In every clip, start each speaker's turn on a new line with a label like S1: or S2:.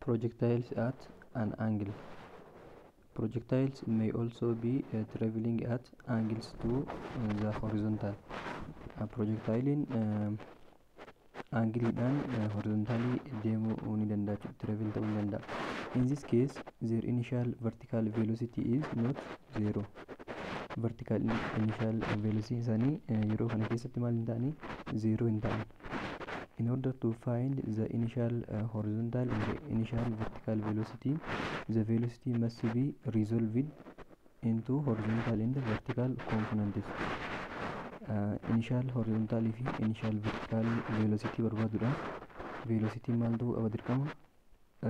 S1: Projectiles at an angle. Projectiles may also be traveling at angles to the horizontal. Projectilein angiliidhaan horizontaalii deemuu ni danda'a jechuudha. Travel ta'uu ni danda'a. In this case, their initial vertical velocity is not zero. Vertical initial velocity isaanii yeroo kana keessatti maal hin ta'anii? Zero hin ta'an. In order to find the initial horizontal and the initial vertical velocity, the velocity must be resolved into horizontal and vertical components. Initial horizontal fi initial vertical velocity barbaaduudhaaf velocity maal ta'uu qaba? Dirqama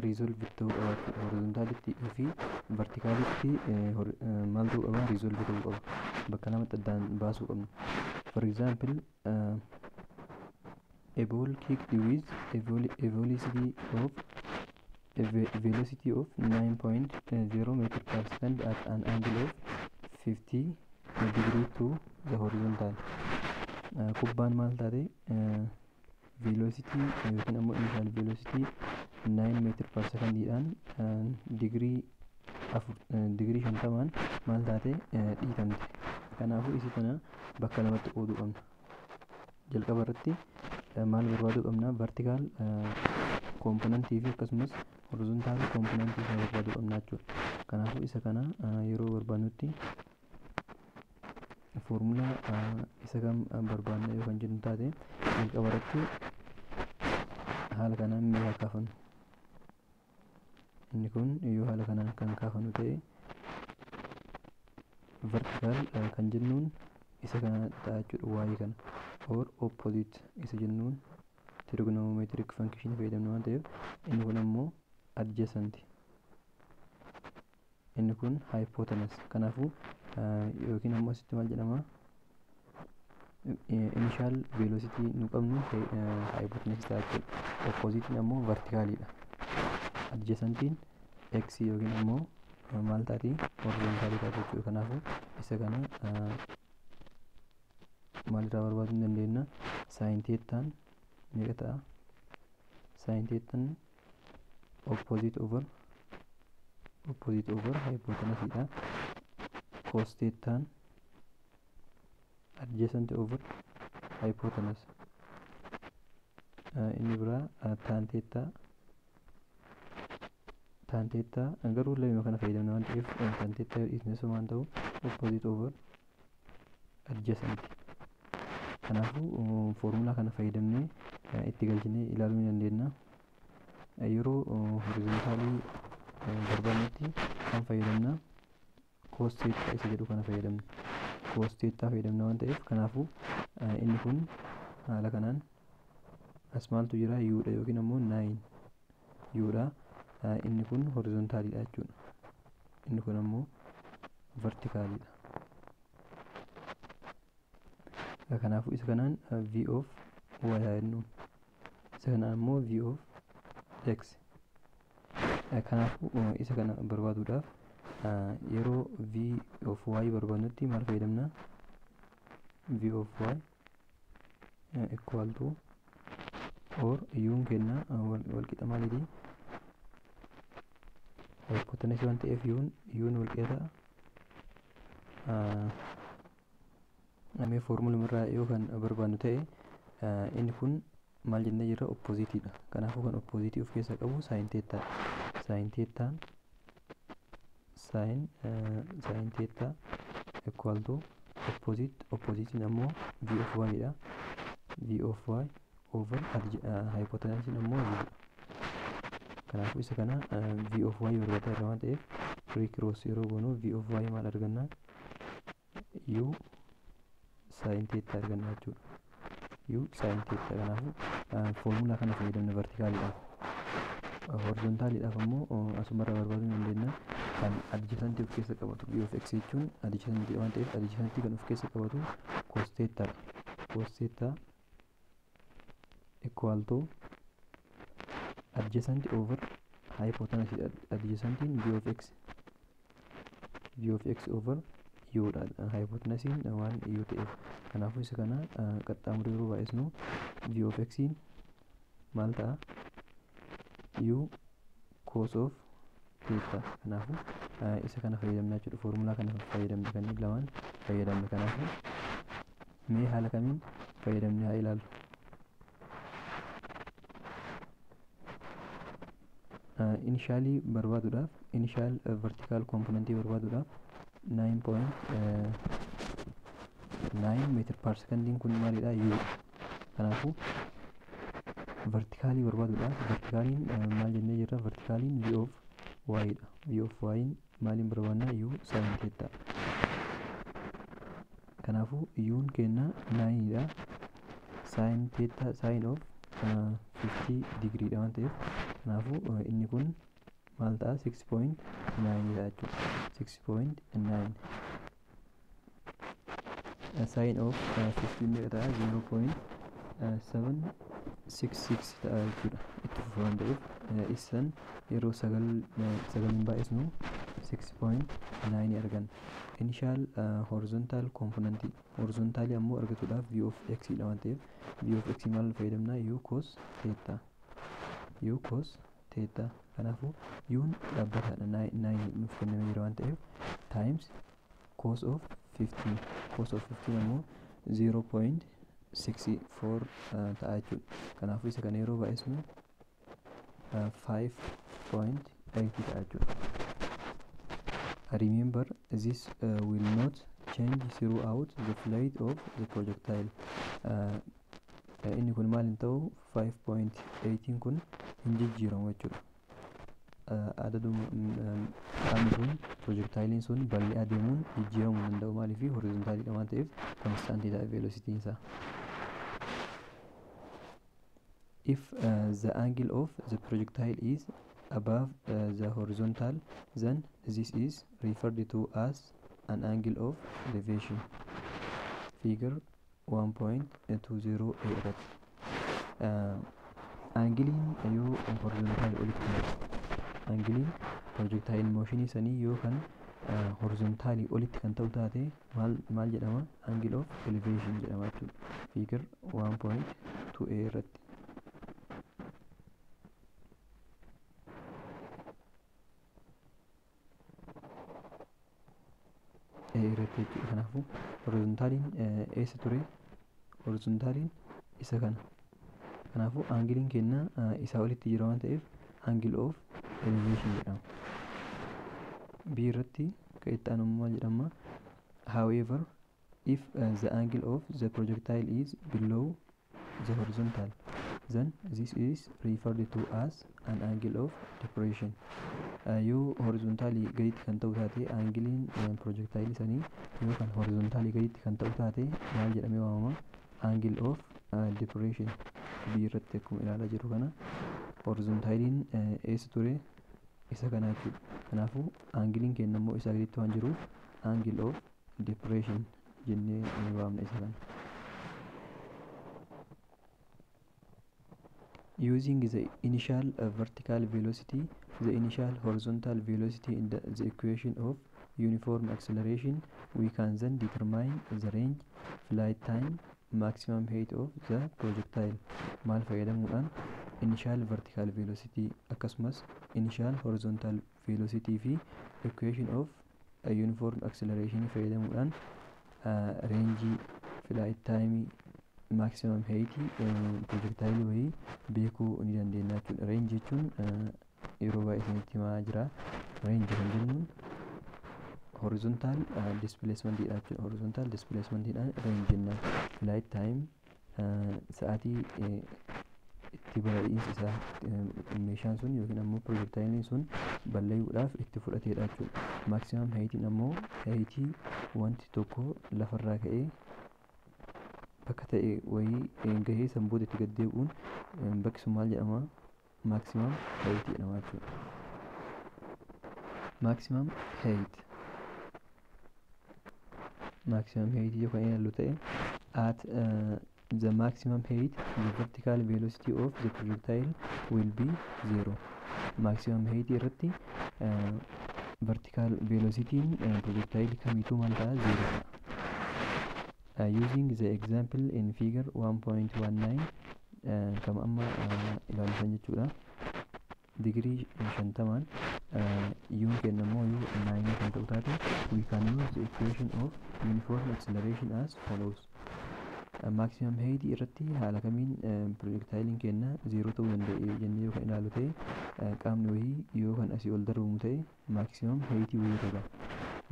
S1: resolve ta'uu qaba jechuudha. Horizontalitti fi verticalitti maal ta'uu qaba? Resolve ta'uu qaba. Bakka lamatti addaan baasuu qabna. For example, a ball kicked with a velocity of 9.0 meter per second at an angle of 50 degree to the horizontal. Kubbaan maal taate? Velocity yookiin ammoo initial velocity 9 meter per secondiidhaan digirii afur, digirii 50n maal taate? Dhiitamte. Kanaafuu isii kana bakka lamatti qooduu qabna. Jalqaba irratti maal barbaaduu qabna? Vertical componentii fi akkasumas horizontal componentii isaa barbaaduu qabna jechuudha. Kanaafuu isa kana yeroo barbaadnutti foormulaa isa kam barbaadna yoo kan jennu taate, jalqaba irratti haala kanaan mee haa kaafannu. Inni kun yoo haala kanaan kan kaafannu ta'e, vertical kan jennuun isa kana ta'a jechuudha, waa'ee kana or opposite isa jennuun trigonometric function fayyadamna waan ta'eef. Inni kun ammoo adjacent, inni kun hypotenuse. Kanaafuu yookiin ammoo asitti maal jedhama? Initial velocity nu qabnu hypotenuse ta'a jechuudha. Opposite ammoo verticalidha. Adjacentiin x yookiin ammoo maal taati? Horizontalii taati jechuudha. Kanaafuu isa kana maalirraa barbaaduu ni dandeenya? Sin thetaan meeqa ta'a? Sin thetaan opposite over hypotenuse dha. Cos thetaan adjacent over hypotenuse. Inni biraa tan theta. Tan theta garuu lamuma kana fayyadamna waan ta'eef, tan theta yoo dhiisne waan ta'u, opposite over adjacent. Kanaafuu foormulaa kana fayyadamnee itti galchinee ilaaluu ni dandeenya. Yeroo horizontaalii barbaadnutti kan fayyadamna cos theta isa jedhu kana fayyadamna. Cos theta fayyadamna waan ta'eef, kanaafuu inni kun haala kanaan as maaltu jira? U dha yookiin ammoo 9 u dha. Inni kun horizontaaliidha jechuudha. Inni kun ammoo vertikaaliidha. Kanaafuu isa kanaan v of y haa jennu, isa kanaan ammoo v of x. Kanaafuu isa kana barbaaduudhaaf yeroo v of y barbaadnutti maal fayyadamna? V of y equal to or u'n kenna walqixa maaliiti? Hypotenuse waan ta'eef u'n walqixa ta'a. Mee foormuluma irraa yoo kan barbaadnu ta'e, inni kun maal jennee jirra? Oppositiidha. Kanaafuu kan oppositii of keessaa qabu sin theta. Sin thetaan sin theta equal to opposite, oppositiin ammoo v of y dha, v of y over hypotenuse ammoo u dha. Kanaafuu isa kana v of y barbaadaa irra waan ta'eef, criss yeroo goonu v of y maal arganna? U sin theta arganna jechuudha. U sin theta. Kanaafuu foormulaa kana fayyadamna vertikaaliidhaaf. Horizontaaliidhaaf ammoo asumarraa barbaaduu ni dandeenya. Kan adjacentii of keessa qabatu, v of x jechuun adjacentii waan ta'eef, adjacentii kan of keessa qabatu cos theta dha. Cos theta equal to adjacent over hypotenuse. Adjacentiin v of x, v of x over u dha. Hypotenusiin waan u ta'eef, kanaafuu isa kana qaxxaamuree yeroo baay'isnu v of x maal ta'a? U cos of theta. Kanaafuu isa kana fayyadamna jechuudha. Foormulaa kana fayyadamne, kanneen lamaan fayyadamne. Kanaafuu mee haala kamiin fayyadamne haa ilaallu. Initialii barbaaduudhaaf, initial vertical componentii barbaaduudhaaf, 9.9 meter per secondiin kun maalidha? U. Kanaafuu verticalii barbaaduudhaaf, verticaliin maal jennee jirra? Verticaliin v of y dha. V of y maaliin barbaadna? U sin theta. Kanaafuu u'n kenna 9 dha. Sin theta, sin of 50 degree dha waan ta'eef, kanaafuu inni kun maal ta'a? 6.9 dha jechuudha. 6.9 sin of 50 meeqa ta'a? 0.766 ta'a jechuudha. Itti fufa waan ta'eef, isan yeroo sagal sagaliin baay'isnu 6.9 arganna. Initial horizontal component, horizontally ammoo argatuudhaaf v of x dha waan ta'eef, v of x maal fayyadamna? U cos theta, u cos theta. Kanaafuu u'n dhaabbataadha, 9 nuuf kennamee jira waan ta'eef, times cos of 15. Cos of 15 ammoo 0.64 ta'a jechuudha. Kanaafuu isa kana yeroo baay'isnu 5.8 ta'a jechuudha. Remember, this will not change throughout the flight of the projectile. Inni kun maal hin ta'u? 5.8 kun hin jijjiiramu jechuudha. Adaduma qaamni sun, projectilein sun balali'aa deemuun jijjiiramuu hin danda'u. Maaliif? Horizontaalidha waan ta'eef, constantii ta'a velocityin isaa. If the angle of the projectile is above the horizontal, then this is referred to as an angle of elevation. Figure 1.20 a irratti angleiin yoo horizontal olitti ta'e, angleiin projectile motionii sanii yoo kan horizontalii olitti kan ta'u taate, maal maal jedhama? Angle of elevation jedhama jechuudha. Figure 1.2 a irratti. A irratti jechuudha. Kanaafuu horizontaliin eessa ture? Horizontaliin isa kana. Kanaafuu angleiin keenya isaa olitti jira waan ta'eef, angle of elevation jedhama. B irratti kan itti aanu maal jedhama? However, if the angle of the projectile is below the horizontal, then this is referred to as an angle of depression. Yoo horizontalii gaditti kan ta'u taate, angleiin projectile sanii yoo kan horizontalii gaditti kan ta'u taate, maal jedhamee waamama? Angle of depression. B irratti akkuma ilaalaa jirru kana, horizontaliin eessa ture? Isa kana jechuudha. Kanaafuu angleiin keenya immoo isaa gaditti waan jiruuf, angle of depression jennee ni waamna isa kana. Using the initial vertical velocity, the initial horizontal velocity in the equation of uniform acceleration, we can then determine the range, flight time, maximum height of the projectile. Maal fayyadamuudhaan? Initial vertical velocity akkasumas initial horizontal velocity fi equation of uniform acceleration fayyadamuudhaan range, flight time, maximum height projectile wayii beekuu ni dandeenya jechuudha. Range jechuun yeroo baay'ee isinitti himaa jira. Range kan jennuun horizontal displacement dha jechuudha. Horizontal displacement dhaan range jenna. Flight time, sa'aatii itti balali'iinsi isaa meeshaan sun yookiin ammoo projectile sun balali'uudhaaf itti fudhatedha jechuudha. Maximum heightiin ammoo heightii wanti tokko lafarraa ka'ee bakka ta'e wayii gahee san booda itti gad deebi'uun, bakki sun maal jedhama? Maximum height jedhama jechuudha. Maximum height. Maximum height yoo kan ilaallu ta'e, at the maximum height, the vertical velocity of the projectile will be zero. Maximum height irratti vertical velocity projectile kamiituu maal ta'a? Zero ta'a. Using the example in figure 1.19, kama amma ilaaltan jechuudha. Digirii 50 u'n kenna immoo u 9 kan ta'u taate, we can use the equation of uniform acceleration as follows. Maximum height irratti haala kamiin projectile kenna 0 ta'uu danda'e jennee yoo kan ilaalu ta'e, qaamni wayii yoo kan asii ol darbamu ta'e maximum height wayii irra gaha.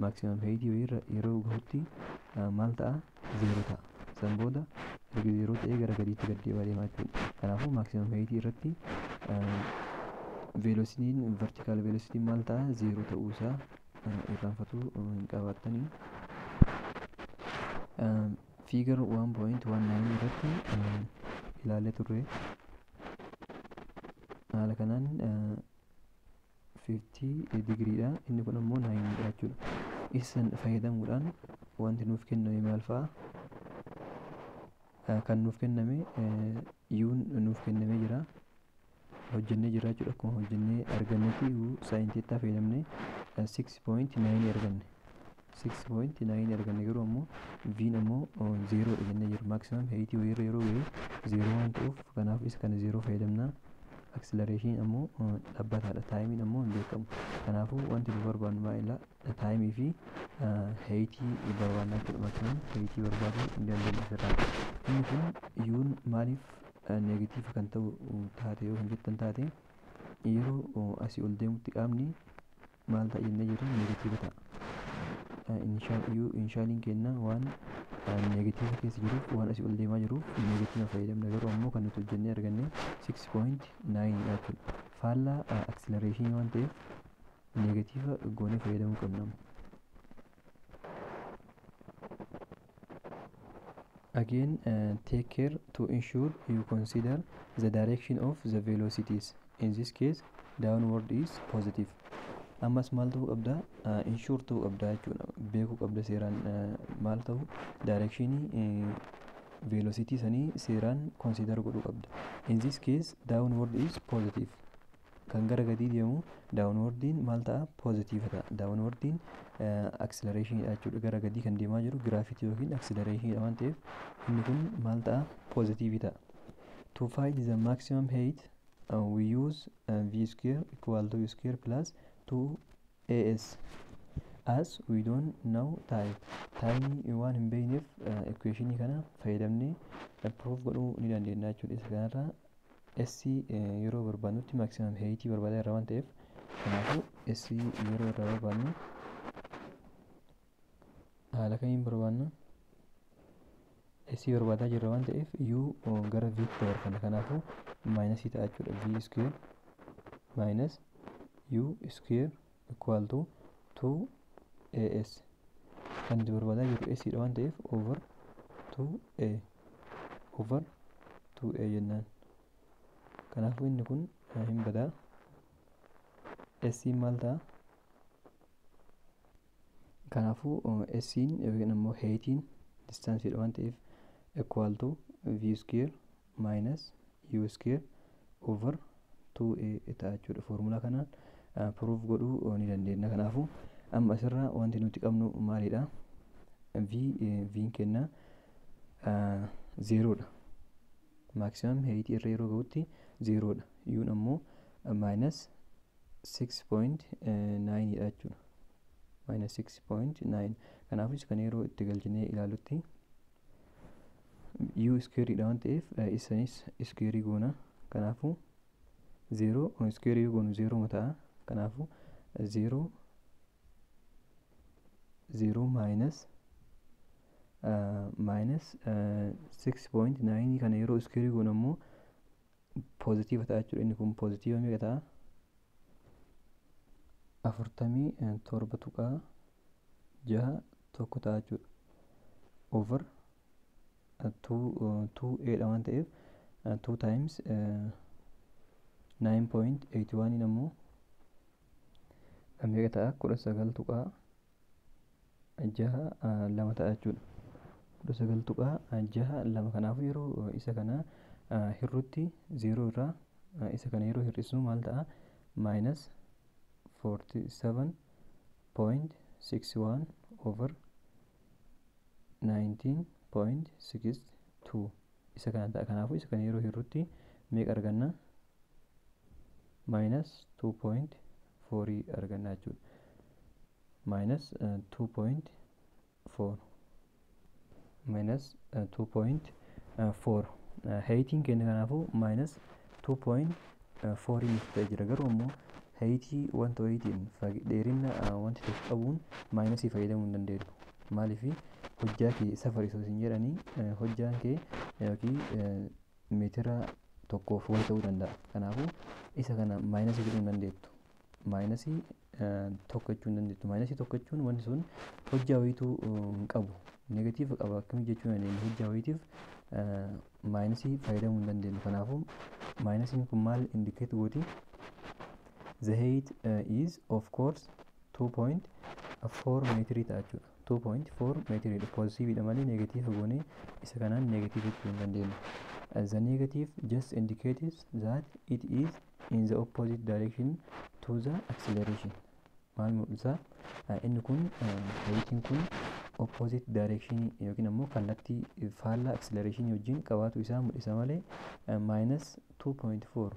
S1: Maximum height wayii irra yeroo gahutti maal ta'a? 0 ta'a. San booda erga 0 ta'ee gara gadiitti gad deemaa deemaa jechuudha. Kanaafuu maximum height irratti velocityn, vertical velocityn maal ta'a? 0 ta'uu isaa irraanfatuu hin qabaattanii. Figure 1.19 irratti ilaalee turre. Haala kanaan 50 digiriidha, inni kun ammoo 9 dha jechuudha. Isan fayyadamuudhaan wanti nuuf kenname maal fa'a? Kan nuuf kenname u'n nuuf kennamee jira, hojjennee jira jechuudha. Akkuma hojjennee argannetti u sin theta fayyadamnee 6.9 arganne, 6.9 arganne. Garuu ammoo v'n ammoo 0 dha jennee jiru. Maximum height wayiirra yeroo gahe 0 waan ta'uuf, kanaaf isa kana 0 fayyadamna. Acceleration ammoo dhaabbataadha, timeiin ammoo hin beekamu. Kanaafuu wanti nu barbaannu maalidha? Timeii fi heightii barbaanna jechuudha. Maximum heightii barbaaduu hin dandeenya asirraa. Inni kun u'n maaliif negative kan ta'u taate yoo kan jettan taate, yeroo asii ol deemutti qaamni maal ta'a jennee jirra? Negative ta'a. Initialiin kenna waan negative keessa jiruuf, waan asii ol deemaa jiruuf negative fayyadamna. Garuu ammoo kan nuti hojjennee arganne 6.9 dha jechuudha. Faallaa acceleration waan ta'eef negative goonee fayyadamuu qabna. Again, take care to ensure you consider the direction of the velocities. In this case, downward is positive. Ammas maal ta'uu qabda? Ensure ta'uu qabda jechuudha. Beekuu qabda seeraan maal ta'u directionii velocity sanii seeraan consider godhuu qabda. In this case, downward is positive. Kan gara gadii deemu downwardiin maal ta'a? Positive ta'a. Downwardiin acceleration dha jechuudha. Gara gadii kan deemaa jiru gravity yookiin acceleration dha waan ta'eef inni kun maal ta'a? Positive ta'a. To find the maximum height, we use v square equal to u square plus 2as. As we don't know time, time waan hin beekneef equationii kana fayyadamnee proof godhuu ni dandeenya jechuudha. Isa kanarraa s yeroo barbaadnutti maximum height barbaadaa irra waan ta'eef, kanaafuu s yeroo irraa barbaadnu haala kamiin barbaadna? S barbaadaa jirra waan ta'eef u gara v tti dabarfanna. Kanaafuu minusii ta'a jechuudha. V square minus u square equal to 2as. Kan nuti barbaadaa jirru s dha waan ta'eef over 2a, over 2a jennaan. Kanaafuu inni kun hin badaa. S maal ta'a? Kanaafuu s yookiin ammoo heightiin distanceii dha waan ta'eef equal to v square minus u square over 2a ta'a jechuudha. Foormulaa kanaan proof godhuu ni dandeenya. Kanaafuu amma asirraa wanti nuti qabnu maalidha? V v'n kenna 0 dha. Maximum height irra yeroo gahutti 0 dha. U'n ammoo minus 6.9 dha jechuudha. Minus 6.9. Kanaafuu isa kana yeroo itti galchinee ilaallutti u square dha waan ta'eef isanis square goona. Kanaafuu 0 square yoo goonu 0 ta'a. Kanaafuu 0 0 minus minus 6.9 kana yeroo square goonu ammoo positive ta'a jechuudha. Inni kun positive meeqa ta'a? 47.61 ta'a jechuudha. Over 2 a dha waan ta'eef 2 times 9.81 ammoo meeqa ta'a? 19.62 ta'a jechuudha. 19.62. Kanaafuu yeroo isa kana hirrutti 0 irraa isa kana yeroo hir'isnu maal ta'a? Minus 47.61 over 19.62 isa kana ta'a. Kanaafuu isa kana yeroo hirrutti meeqa arganna? Minus 2.4 arganna jechuudha. Minus 2.4, minus 2.4 heightiin keenya. Kanaafuu minus 2.4 nuuf ta'ee jira. Garuu ammoo heightii wanta wayiitiin, dheerina wanti tokko qabuun minusii fayyadamuu hin dandeenyu. Maaliif? Hojjaa kee safari osoo isin jedhanii, hojjaan kee yookiin meetira tokkoof wayi ta'uu danda'a. Kanaafuu isa kana minusii jedhuu hin dandeettu. Minusii tokko jechuu hin dandeettu. Minusii tokko jechuun wanti sun hojjaa wayiituu hin qabu. Negative qaba akkamii jechuu dandeenya? Hojjaa wayiitiif minusii fayyadamuu hin dandeenyu. Kanaafuu minusiin kun maal indicate gooti? The height is of course 2.4 meetirii ta'a jechuudha. 2.4 meetiriidha. Positiveidha malee negative goonee isa kanaan negative jechuu hin dandeenyu. The negative just indicates that it is in the opposite direction to the acceleration. Maal mul'isa? Inni kun, heightiin kun, opposite direction yookiin ammoo kallattii faallaa acceleration wajjin qabaatu isaa mul'isa malee minus 2.4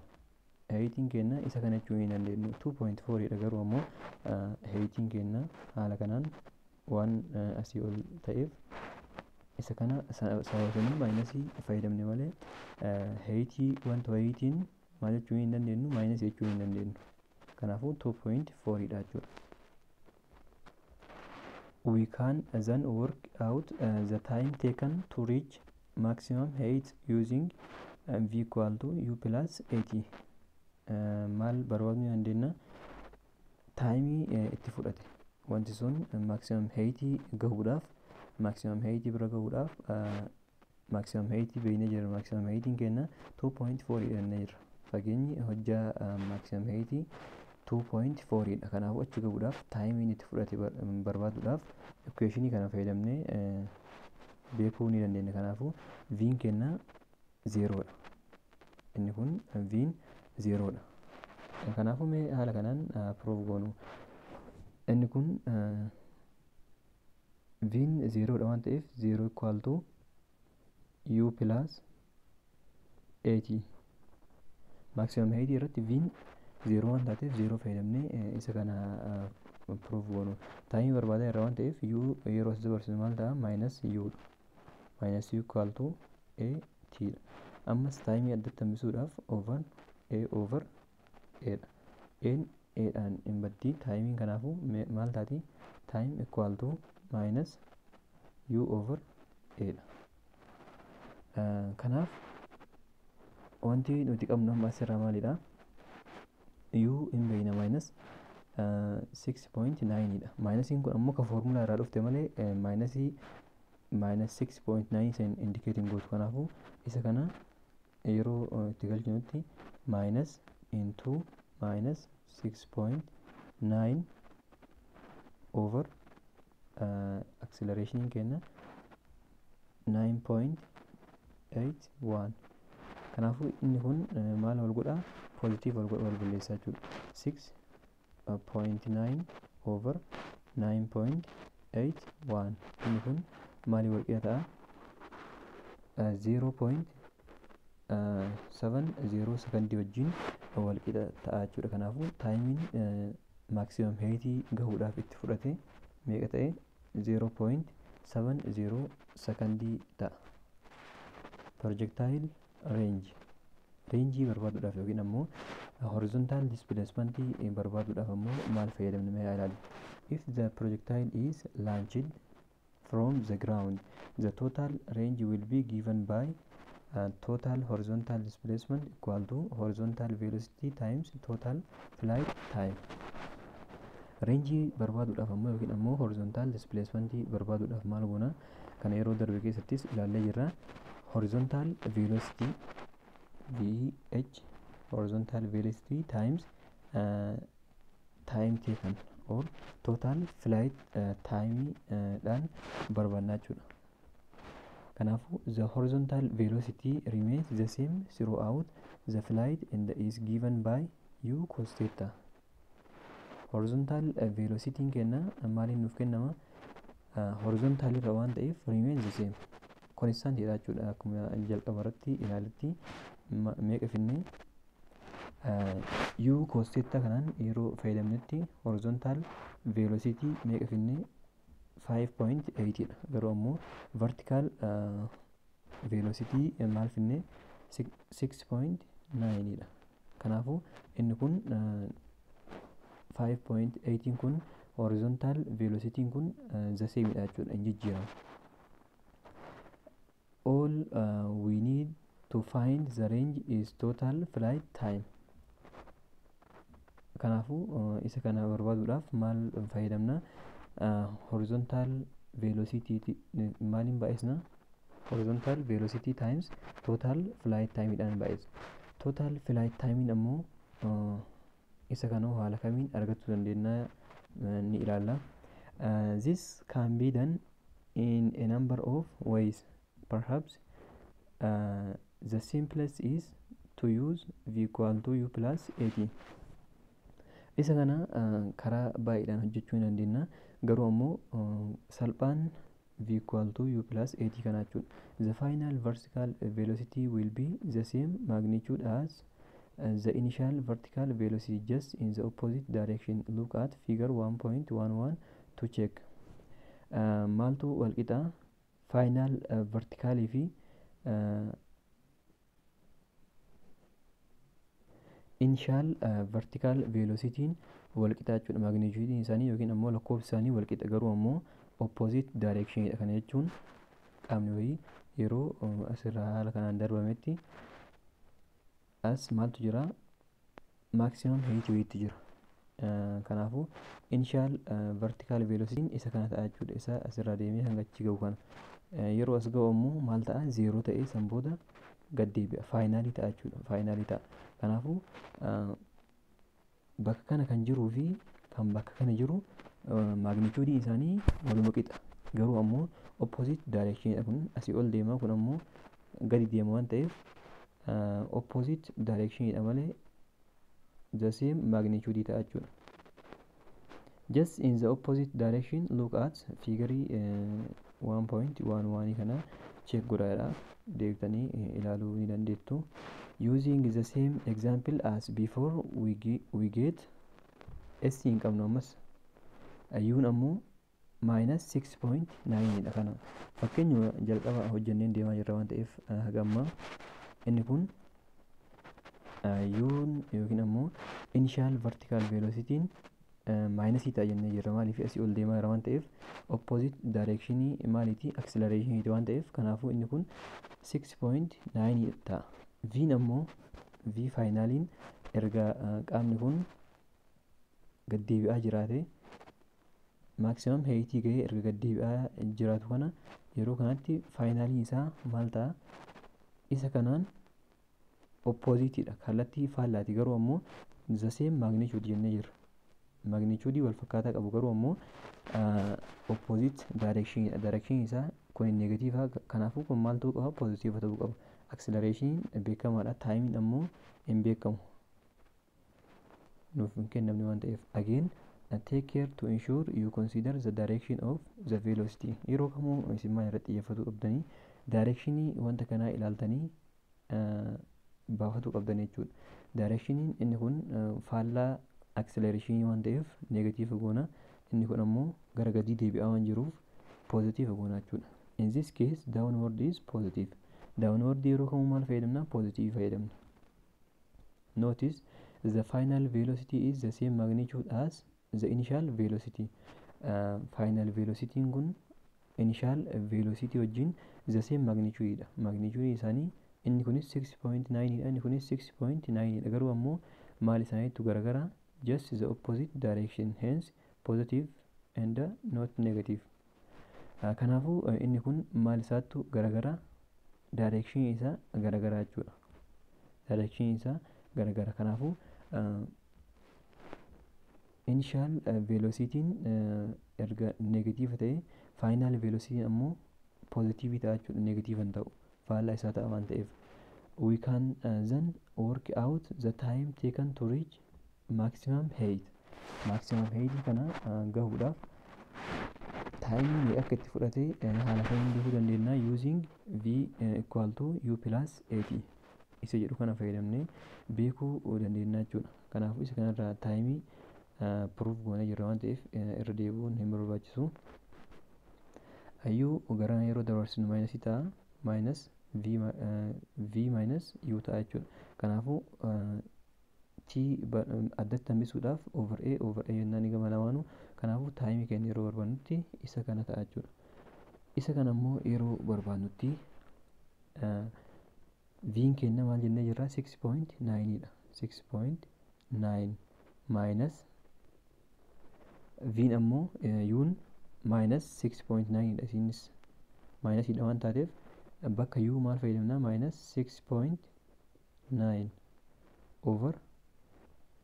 S1: heightiin keenya isa kana jechuu hin dandeenyu. 2.4 dha. Garuu ammoo heightiin keenya haala kanaan waan asii ol ta'eef isa kana sababsanii minusii fayyadamne malee heightii wanta wayiitiin maal jechuu hin dandeenyu? Minusii jechuu hin dandeenyu. Kanaafuu 2.4 dha jechuudha. We can then work out the time taken to reach maximum height using v equal to u plus at. Maal barbaaduu dandeenya? Timeii itti fudhate wanti sun maximum heightii gahuudhaaf, maximum heightii bira gahuudhaaf. Maximum heightii beeknee jirra. Maximum heightiin keenya 2.4 jennee jirra. Fageenyi hojjaa maximum heightii 2.4 dha. Kanaafuu achi gahuudhaaf timeiin itti fudhate barbaaduudhaaf equationii kana fayyadamnee beekuu ni dandeenya. Kanaafuu v'n keenya zeeroodha. Inni kun v'n zeeroodha. Kanaafuu mee haala kanaan proof goonu. Inni kun v'n zeeroodha waan ta'eef 0 equal to u plus at. Maximum height irratti v'n zeeroo waan taateef zeeroo fayyadamnee isa kana proof goonu. Timeii barbaadaa irra waan ta'eef u yeroo as dabarsinu maal ta'a? Minus u dha. Minus u equal to a t dha. Ammas timeii addatti hambisuudhaaf over a over a dha. N a dhaan hin baddii. Timeiin kanaafuu maal taati? Time equal to minus u over a dha. Kanaaf wanti nuti qabnu amma asirraa maalidha? U hin beekna, minus 6.9 dha. Minusiin kun ammoo ka foormulaa irraa dhufte malee minusii minus 6.9 san indicate hin gootu. Kanaafuu isa kana yeroo itti galchinutti minus into minus 6.9 over acceleration keenya 9.81. Kanaafuu inni kun maal wal godhaa? Positive wal godha, wal balleessaa jechuudha. 6.9 over 9.81, inni kun maalii wal qixa ta'a? 0.70 sekondii wajjin wal qixa ta'a jechuudha. Kanaafuu timeiin maximum heightii gahuudhaaf itti fudhate meeqa ta'e? 0.70 sekondii ta'a. Projectile range, rangeii barbaaduudhaaf yookiin ammoo horizontal displacement barbaaduudhaaf ammoo maal fayyadamne? Mee ilaalu. If the projectile is launched from the ground, the total range will be given by total horizontal displacement equal to horizontal velocity times total flight time. Rangeii barbaaduudhaaf ammoo yookiin ammoo horizontal displacement barbaaduudhaaf maal goona? Kana yeroo darbe keessattis ilaallee jirra. Horizontal velocity, vh, horizontal velocity times time taken or total flight time dhaan barbaannaa jechuudha. Kanaafuu the horizontal velocity remains the same throughout the flight and is given by u cos theta. Horizontal velocity kenna maaliin nuuf kennama? Horizontal irra waan ta'eef remains the same, constant dha jechuudha. Akkuma jalqaba irratti ilaaletti meeqa finnee? U cos theta kanaan yeroo fayyadamnetti horizontal velocity meeqa finne 5.8 dha. Garuu ammoo vertical velocity maal finne 6.9 dha. Kanaafuu inni kun 5.8 kun horizontal velocity kun the same dha jechuudha, hin jijjiiramu. All we need to find the range is total flight time. Kanaafuu isa kana barbaaduudhaaf maal fayyadamna? Horizontal velocity maaliin baay'isna? Horizontal velocity times total flight time dhaan baay'isna. Total flight time ammoo isa kana haala kamiin argachuu dandeenya ni ilaalla. This can be done in a number of ways. Perhaps the simplest is to use v equal to u plus at. Isa kana karaa baay'eedhaan hojjechuu ni dandeenya. Garuu ammoo salphaan v equal to u plus at kana jechuudha. The final vertical velocity will be the same magnitude as the initial vertical velocity, just in the opposite direction. Look at figure 1.11 to check. Maaltu walqixa? Final verticalii fi initial vertical velocity walqixa jechuudha. Magnitude isaanii yookiin ammoo lakkoofsi isaanii walqixa, garuu ammoo opposite direction dha. Kana jechuun qaamni wayii yeroo asirraa haala kanaan darbametti as maaltu jira? Maximum height wayiitu jira. Kanaafuu initial vertical velocity isa kana ta'a jechuudha. Isa asirraa deemee hanga achi gahu kana. Yeroo as gahu ammoo maal ta'a? 0 ta'ee san booda gad deebi'a. Finalii ta'a jechuudha. Finalii ta'a. Kanaafuu bakka kana kan jiruu fi kan bakka kana jiru magnitude isaanii waluma qixa. Garuu ammoo opposite direction dha. Kun asii ol deema, kun ammoo gadi deema waan ta'eef opposite direction dha malee the same magnitude ta'a jechuudha. Just in the opposite direction, look at figure 1.11 kana check godhaadha, deebitanii ilaaluu ni dandeettu. Using the same example as before, we get s hin qabnu ammas, u ammoo minus 6.9 dha. Kana fakkeenyuma jalqaba hojjenneen deemaa jirra waan ta'eef haga ammaa inni kun u yookiin ammoo initial vertical velocity minusii ta'a jennee jirra. Maaliif? Asii ol deemaa jira waan ta'eef opposite direction maaliiti? Acceleration waan ta'eef. Kanaafuu inni kun 6.9 ta'a. V ammoo v finaliin erga qaamni kun gad deebi'aa jiraate maximum height gahee erga gad deebi'aa jiraatu kana yeroo kanatti finaliin isaa maal ta'a? Isa kanaan opposite dha, kallattii faallaati, garuu ammoo the same magnitude jennee jirra. Magnitude wal fakkaataa qabu, garuu ammoo opposite direction dha. Direction isaa kun negative, kanaafuu kun maal ta'uu qaba? Positive ta'uu qaba. Acceleration beekamaadha, time ammoo hin beekamu, nuuf hin kennamne waan ta'eef. Again, take care to ensure you consider the direction of the velocity. Yeroo kamuu isin maal irratti xiyyeeffatuu qabdanii? Directionii wanta kanaa ilaaltanii baafatuu qabdan jechuudha. Directioniin inni kun faallaa acceleration waan ta'eef negative goona, inni kun ammoo gara gadii deebi'aa waan jiruuf positive goona jechuudha. In this case downward is positive. Downward yeroo kamuu maal fayyadamna? Positive fayyadamna. Notice the final velocity is the same magnitude as the initial velocity. Final velocity kun initial velocity wajjin the same magnitude dha. Magnitude isaanii inni kunis 6.9 dha, inni kunis 6.9 dha, garuu ammoo maal isaaniitu garagara? Just the opposite direction, hence positive and not negative. Kanaafuu inni kun maal isaattu garagara? Direction isaa garagara jechuudha. Direction isaa garagara. Kanaafuu initial velocity erga negative ta'e final velocity ammoo positive ta'a jechuudha, negative hin ta'u, faallaa isaa ta'a waan ta'eef. We can then work out the time taken to reach maximum height. Maximum height kana gahuudhaaf taayimii meeqa akka itti fudhate haala kamiin beekuu dandeenya? Using v equal to u plus at. Isa jedhu kana fayyadamnee beekuu dandeenya jechuudha. Kanaafuu isa kanarraa timeii proof goonee jirra waan ta'eef irra deebi'uun hin barbaachisu. U gara yeroo dabarsinu minusii ta'a, minus v minus u ta'a jechuudha. Kanaafuu t addatti hambisuudhaaf over a over a jennaan gama lamaanuu. Kanaafuu timeii keenya yeroo barbaadnutti isa kana ta'a jechuudha. Isa kana immoo yeroo barbaadnutti v'n keenya maal jennee jirra? 6.9 dha. 6.9 minus v'n ammoo u'n minus 6.9 dha. Isinis minusiidha waan taateef bakka u maal fayyadamna? Minus 6.9 over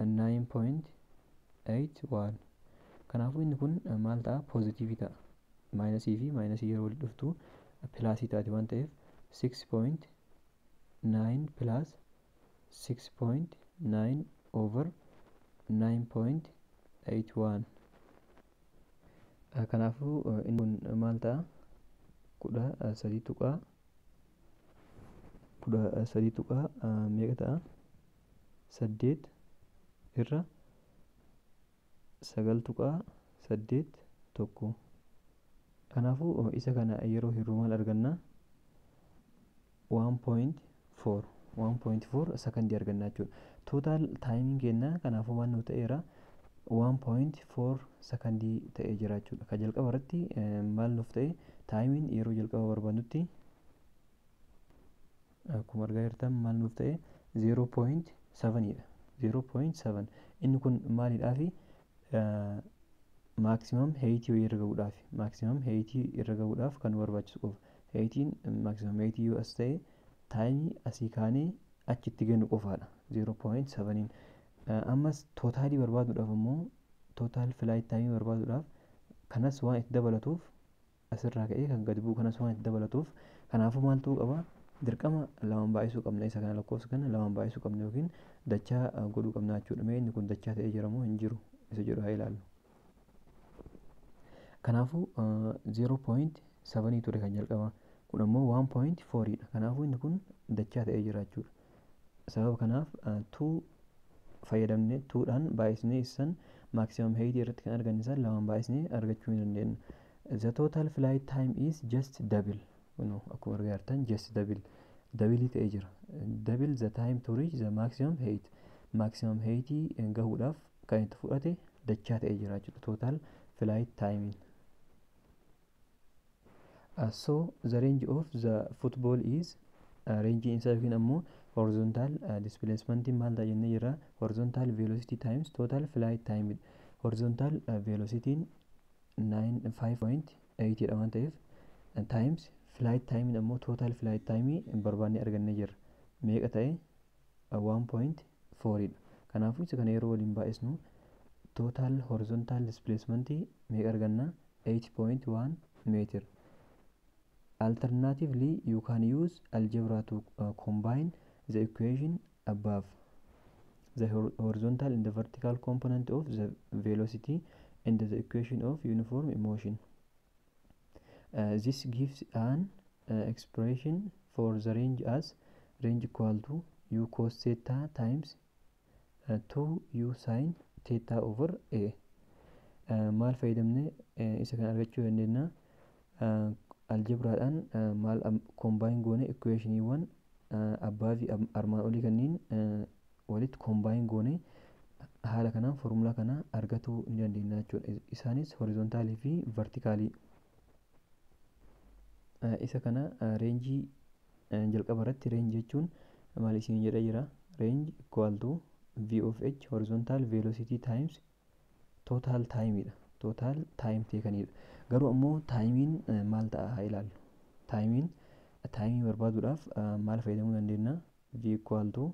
S1: 9.81. Kanaafuu inni kun maal ta'a? Positiveii ta'a. Minusii fi minusii yeroo walitti dhuftu plusii taati waan ta'eef 6.9 plus 6.9 over 9.81. Kanaafuu inni kun maal ta'a? 13 tuqaa 13 tuqaa meeqa ta'a? 8 irra 9.81. Kanaafuu isa kana yeroo hir'uu maal arganna? 1.4, 1.4 sakandii arganna jechuudha. Total timeiin keenya kanaafuu maal nu ta'eera? 1.4 sakandii ta'ee jira jechuudha. Kan jalqaba irratti maal nuuf ta'e? Timeiin yeroo jalqaba barbaadnutti akkuma argaa jirtan maal nuuf ta'e? 0.7 dha. 0.7 inni kun maalidhaafi? Maximum heightii wayii irra gahuudhaaf, maximum heightii irra gahuudhaaf kan nu barbaachisu qofa. Heightiin maximum heightii yoo as ta'e timeii asii kaanee achitti gennu qofaadha 0.7. Ammas totalii barbaaduudhaaf immoo, total flight timeii barbaaduudhaaf kanas waan itti dabalatuuf, asirraa ka'ee kan gadi bu'u kanas waan itti dabalatuuf, kanaafuu maal ta'uu qaba? Dirqama lamaan baay'isuu qabna. Isa kana, lakkoofsa kana lamaan baay'isuu qabna yookiin dachaa godhuu qabna jechuudha. Mee inni kun dachaa ta'ee jira moo hin jiru isa jedhu haa ilaallu. Kanaafuu 0.7 ture kan jalqaba, kun ammoo 1.4 dha. Kanaafuu inni kun dachaa ta'ee jira jechuudha. Sababa kanaaf 2 fayyadamne, 2dhaan baay'isnee isan maximum height irratti kan arganne san lamaan baay'isnee argachuu ni dandeenya. The total flight time is just double. No, akkuma argaa jirtan just double doubleii ta'ee jira. Double the time to reach the maximum height. Maximum height gahuudhaaf kan itti fudhate dachaa ta'ee jira jechuudha total flight time. So the range of the football is range isaa yookiin ammoo horizontal displacement maal ta'a jennee jirra? Horizontal velocity times total flight time. Horizontal velocity 5.8 dha waan ta'eef times flight time ammoo total flight time barbaannee argannee jirra. Meeqa ta'e? 1.4 dha. Kanaafuu isa kana yeroo waliin baay'isnu total horizontal displacement meeqa arganna? 8.1 meter. Alternatively, you can use algebra to combine the equation above, the horizontal and the vertical component of the velocity and the equation of uniform motion. This gives an expression for the range as range equal to u cos theta times 2 u sin theta over a. Maal fayyadamne isa kan argachuu dandeenya? Aljebraadhaan maal combine goone? Equationiiwwan abbaa fi armaan olii kanneen walitti combine goone haala kanaan formulaa kana argatuu ni dandeenya jechuudha. Isaanis horizontalii fi verticalii. Isa kana rangeii jalqaba irratti range jechuun maal isin jedhee jira? Range equal to v of h, horizontal velocity, times total time dha. Total time takenidha. Garuu ammoo timeiin maal ta'a haa ilaallu. Timeiin, timeii barbaaduudhaaf maal fayyadamuu dandeenya? V equal to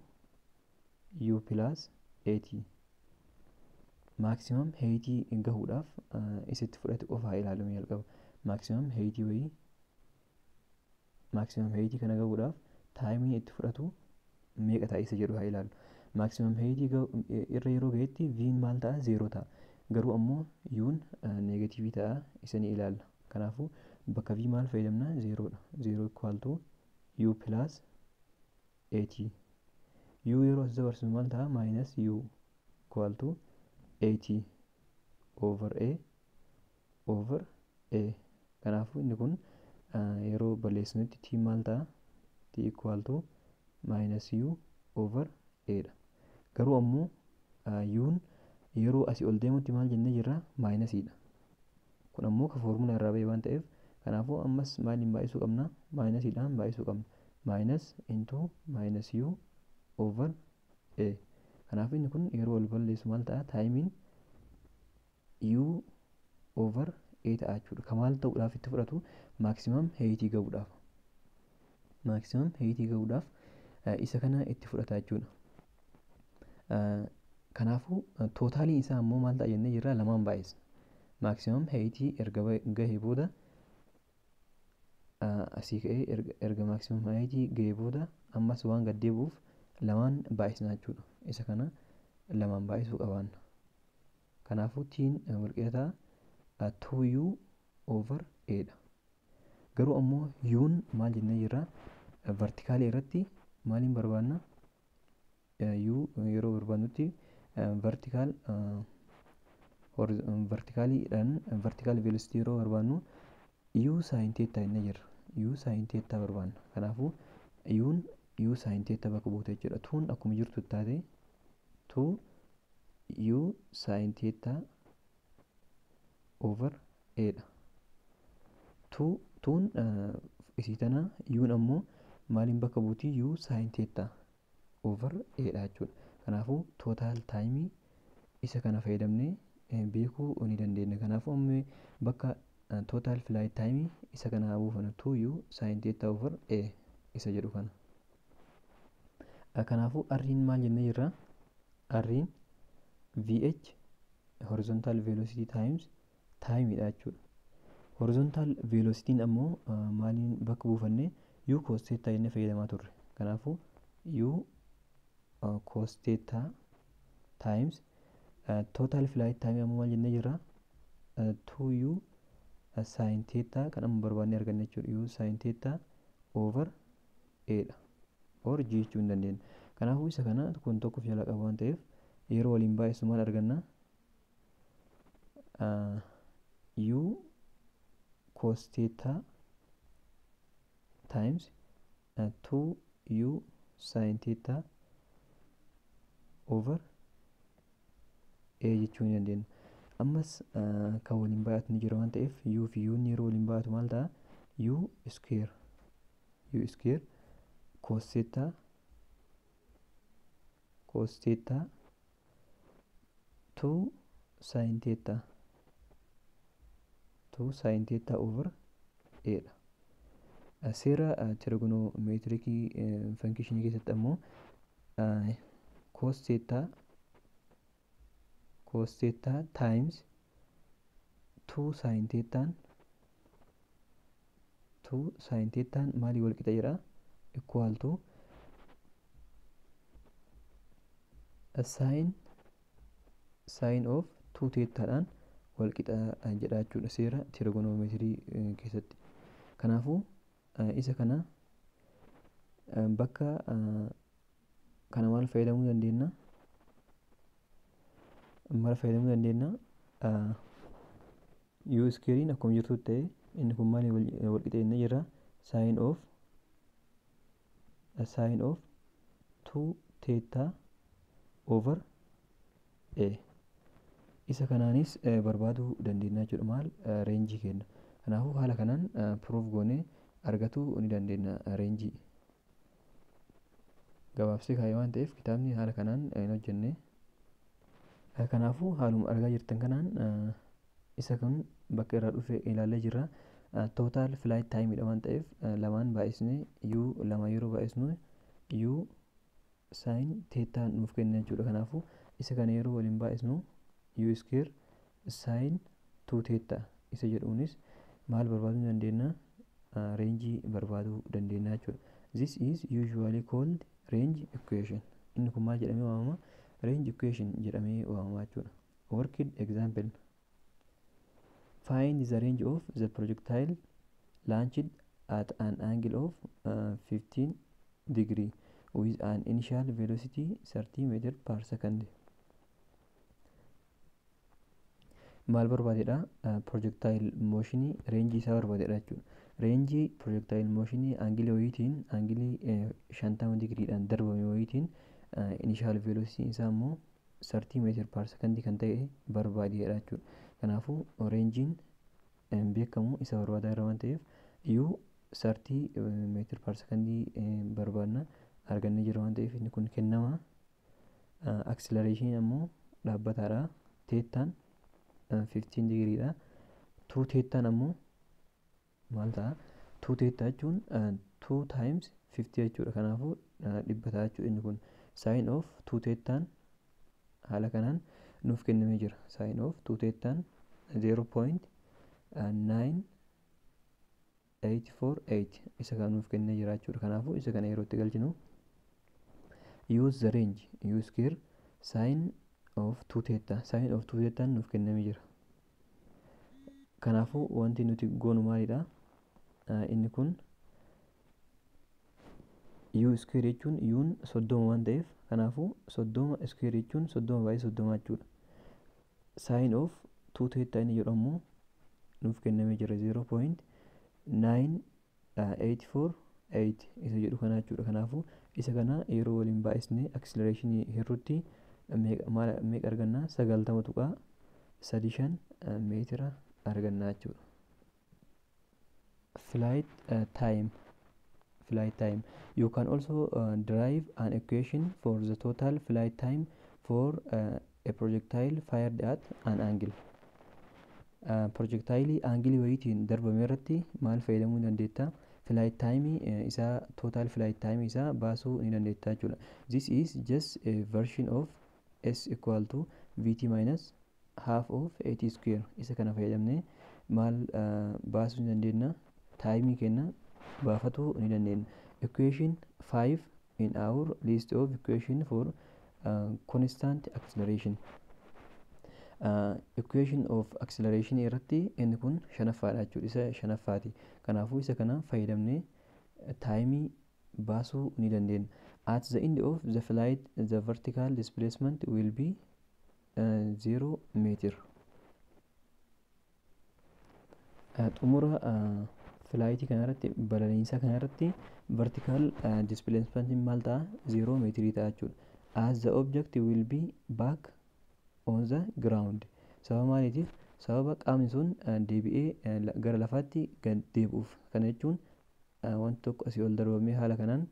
S1: u plus at. Maximum heightii gahuudhaaf isitti fudhate qofa haa ilaallu jalqaba. Maximum heightii wayii, maximum heightii kana gahuudhaaf timeiin itti fudhatu meeqa ta'a isa jedhu haa ilaallu. Maximum heightii irra yeroo gahetti v'n maal ta'a? Zeeroo ta'a. Garuu ammoo u'n negativeii ta'a, isa ni ilaalla. Kanaafuu bakka v maal fayyadamna? Zeeroodha. Zeeroo equal to u plus at. U yeroo as dabarsinu maal ta'a? Minus U equal to 80 over A over A. Kanaafuu inni kun yeroo balleessinutti T maal ta'a? T equal to minus U over A dha. Garuu ammoo U'n yeroo asii ol deemutti maal jennee jirra? Minusiidha. Kun ammoo ka foormulaa irraa ba'e waan ta'eef kanaafuu ammas maaliin baay'isuu qabna? Minusiidhaan baay'isuu qabna. Minus into minus U over A. Kanaafuu inni kun yeroo wal balleessu maal ta'a? Timeiin U over A ta'a jechuudha. Ka maal ta'uudhaaf itti fudhatu? Maximum heightii gahuudhaaf. Maximum heightii gahuudhaaf isa kana itti fudhata jechuudha. Kanaafuu totaliin isaa ammoo maal ta'a jennee jirra? Lamaan baay'isna. Maximum heightii erga gahee booda asii ka'ee erga maximum heightii gahee booda ammas waan gad deebi'uuf lamaan baay'isna jechuudha. Isa kana lamaan baay'isuu qabaanna. Kanaafuu tiin walqixa ta'a 2u over a dha. Garuu ammoo u'n maal jennee jirra? Verticalii irratti maaliin barbaanna? U yeroo barbaannutti vertical verticaliidhaan vertical velocity yeroo barbaannu u sin theta jennee jirra. U sin theta barbaanna. Kanaafuu u'n u sin theta bakka buute jechuudha. Tuun akkuma jirtu taate 2 u sin theta over a dha. Tuun isii tana u'n ammoo maaliin bakka buutii? U sin theta over a dha jechuudha. Kanaafuu total timeii isa kana fayyadamnee beekuu ni dandeenya. Kanaafuu amma bakka total flight timeii isa kana haa buufannu 2u sin theta over a isa jedhu kana. Kanaafuu Riin maal jennee jirra? Riin VH horizontal velocity times timeidha jechuudha. Horizontal velocityn ammoo maaliin bakka buufannee? U cos theta jennee fayyadamaa turre. Kanaafuu u cos theta times total flight time ammoo maal jennee jirra? 2u sin theta kan amma barbaannee arganne jechuudha. U sin theta over a dha. Or g jechuu hin dandeenya. Kanaafuu isa kana kun tokkoof jala qaba waan ta'eef yeroo waliin baay'isu maal arganna? U cos theta times 2u sin theta over a jechuu ni dandeenya. Ammas kan waliin baay'atu ni jira waan ta'eef u fi u yeroo waliin baay'atu maal ta'a? U square cos theta cos theta 2 sin theta 2 sin theta over a dha. Seera trigonometricii functionii keessatti ammoo cos theta times 2 sin thetaan 2 sin thetaan maalii wal qixa jedha? Equal to sin of 2 thetaadhaan wal qixa jedha jechuudha seera trigonometrii keessatti. Kanaafuu isa kana bakka kana maal fayyadamuu dandeenya? Maal fayyadamuu dandeenya? U squarein akkuma jirtu ta'e inni kun maaliin wal qixa jennee jirra? Sin of 2 theta over a. Isa kanaanis barbaaduu dandeenya jechuudha maal rangeii kenna. Kanaafuu haala kanaan proof goonee argatuu ni dandeenya rangeii. Gabaabsee kaayee waan ta'eef kitaabni haala kanaan hin hojjenne. Kanaafuu haaluma argaa jirtan kanaan isa kun bakka irraa dhufe ilaallee jirra. Total flight timeidha waan ta'eef lamaan baay'isnee u lama yeroo baay'isnu u sin theta nuuf kenna jechuudha. Kanaafuu isa kana yeroo waliin baay'isnu u square sin 2 theta isa jedhuunis maal barbaaduu dandeenya? Rangeii barbaaduu dandeenya jechuudha. This is usually called range equation. Inni kun maal jedhamee waamama? Range equation jedhamee waamama jechuudha. Worked example. Find the range of the projectile launched at an angle of 15 degree. with an initial velocity 30 meter per second. Maal barbaadedha? Projectile motionii reenjii isaa barbaadedha jechuudha. Reenjii projectile motionii aangilii wayiitiin, aangilii 50 digiriidhaan darbame wayiitiin initial velocity isaa immoo 30 meter per second kan ta'e barbaadedha jechuudha. Kanaafuu reenjiin beekamu isa barbaadaa irra waan ta'eef u 30 meter per second barbaadna argannee jira waan ta'eef inni kun kennama. Acceleration ammoo dhaabbataadha. Teettaan 15 digiriidha. 2 teettaan ammoo maal ta'a? 2 teettaa jechuun 2 times 50 jechuudha. Kanaafuu 100 ta'a jechuudha inni kun. Sin of 2 teettaan haala kanaan nuuf kennamee jira. Sin of 2 teettaan 0.9848 isa kana nuuf kennee jira jechuudha. Kanaafuu isa kana yeroo itti galchinu use the range u square sin of 2 theta, sin of 2 theta nuuf kennamee jira. Kanaafuu wanti nuti goonu maalidha? Inni kun u square jechuun u'n 30 waan ta'eef kanaafuu 30 square jechuun 30 baay'ee 30 jechuudha. Sin of 2 theta inni jedhu ammoo nuuf kennamee jira 0.9848 isa jedhu kana jechuudha. Kanaafuu isa kana yeroo waliin baay'isnee acceleration hirrutti meeqa arganna? 90.35 meetira arganna jechuudha. Flight time. Flight time. You can also derive an equation for the total flight time for a projectile fired at an angle. Projectile angle wayiitiin darbame irratti maal fayyadamuu dandeetta? Flight time isaa, total flight time isaa baasuu ni dandeetta jechuudha. This is just a version of s equal to vt minus half of at square. Isa kana fayyadamnee maal baasuu ni dandeenya? Taayimii kenna baafatuu ni dandeenya. Equation 5 in our list of equation for constant acceleration. Equation of acceleration irratti inni kun shanaffaadha jechuudha. Isa shanaffaati. Kanaafuu isa kana fayyadamnee taayimii baasuu ni dandeenya. At the end of the flight the vertical displacement will be 0 meter. Xumura filaayitii kanarratti, balaliinsa kanarratti vertical displacement maal ta'a? 0 meetirii ta'a jechuudha. As the object will be back on the ground. Sababa maaliitiif? Sababa qaamni sun deebi'ee gara lafaatti gad deebi'uuf. Kana jechuun wanti tokko asii ol darbamee haala kanaan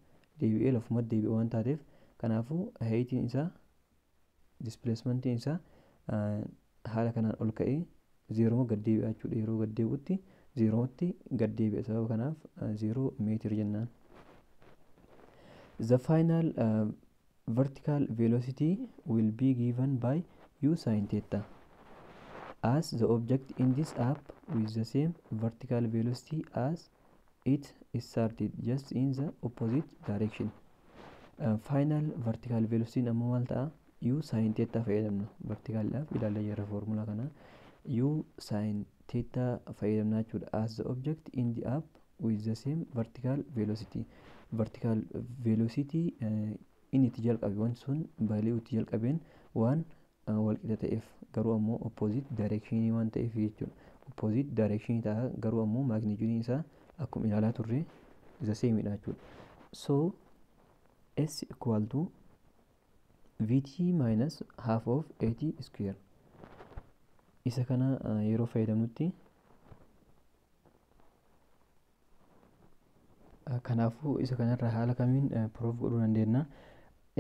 S1: deebi'ee lafumatti deebi'u waan taateef kanaafuu heightiin isaa, displacementiin isaa haala kanaan ol ka'ee zeeroma gad deebi'a jechuudha. Yeroo gad deebi'utti zeeromatti gad deebi'a. Sababa kanaaf 0 meetir jennaan. The final vertical velocity will be given by u sin theta as the object ends up with the same vertical velocity as it started, just in the opposite direction. Final vertical velocity ammoo maal ta'a? U sin theta fayyadamna. Verticalidhaaf ilaallee jirra foormulaa kana. U sin theta fayyadamna jechuudha. As the object end up with the same vertical velocity. Vertical velocity inni itti jalqabe, wanti sun balali'uu itti jalqabeen waan walqixa ta'eef garuu ammoo opposite direction waan ta'eef jechuudha. Opposite direction ta'a garuu ammoo magnitude isaa akkuma ilaalaa turre the same dha jechuudha. So s equal to vt minus half of at square. Isa kana yeroo fayyadamnutti kanaafuu isa kanarraa haala kamiin proof godhuu dandeenya?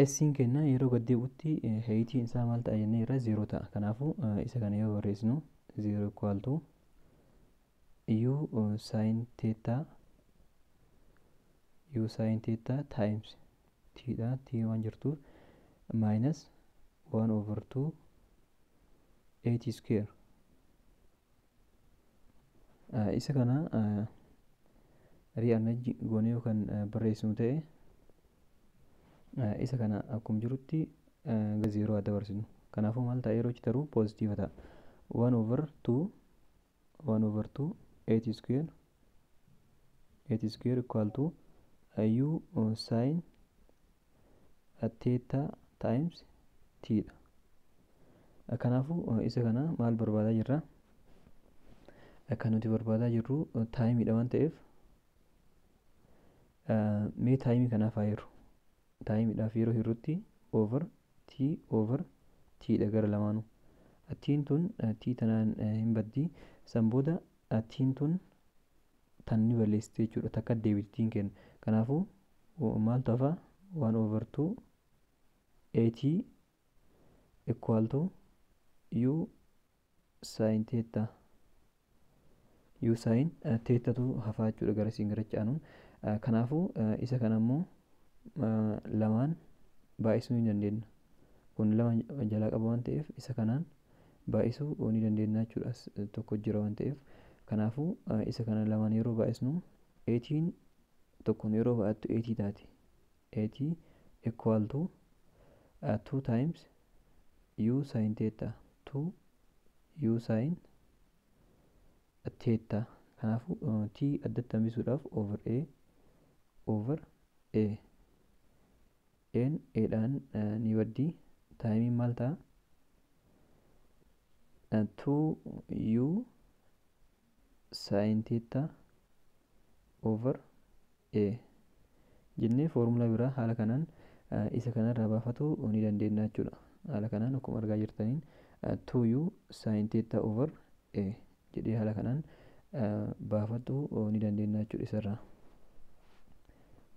S1: S'n kenna yeroo gad deebi'utti heightiin isaa maal ta'a jennee irra 0 ta'a. Kanaafuu isa kana yoo barreessinu 0 equal to u sin theta, u sin theta times t dha, t waan jirtuuf minus 1 over 2 at square. Isa kana rearrange goonee yookaan barreessinu ta'e isa kana akkuma jirutti 0 haa dabarsinu. Kanaafuu maal ta'a yeroo achi taruu poozitiiva ta'a. 1 over 2, 1 over 2 at square, at square equal to u sin theta times t dha. Kanaafuu isa kana maal barbaadaa jirra? Kan nuti barbaadaa jirru timeiidha waan ta'eef, mee timeii kanaaf haa hirru. Timeiidhaaf yeroo hirrutti over t over t dha gara lamaanuu. Tiin tun t tanaan hin baddi. San booda tiin tun tan ni balleessite jechuudha. Takka deebiti tiin kenna. Kanaafuu maaltu hafa? 1 over 2 at equal to u sin theta. U sin thetatu hafaa jechuudha gara siin gara aanuun. Kanaafuu isa kana immoo lamaan baay'isuu ni dandeenya. Kun lama jalaa qaba waan ta'eef, isa kanaan baay'isuu ni dandeenya jechuudha. As tokko jira waan ta'eef. Kanaafuu isa kana lamaan yeroo baay'isnu, atiin tokkoon yeroo baay'attu at taati. At equal to 2 times u sin theta, 2 u sin theta. Kanaafuu t addatti hambisuudhaaf over a over a. N a dhaan ni baddi. Timeiin maal ta'a? 2 u sin theta over a jennee foormulaa biraa haala kanaan isa kanarraa baafachuu ni dandeenya jechuudha. Haala kanaan akkuma argaa jirtaniin 2u sin theta over a jedhee haala kanaan baafachuu ni dandeenya jechuudha isarraa.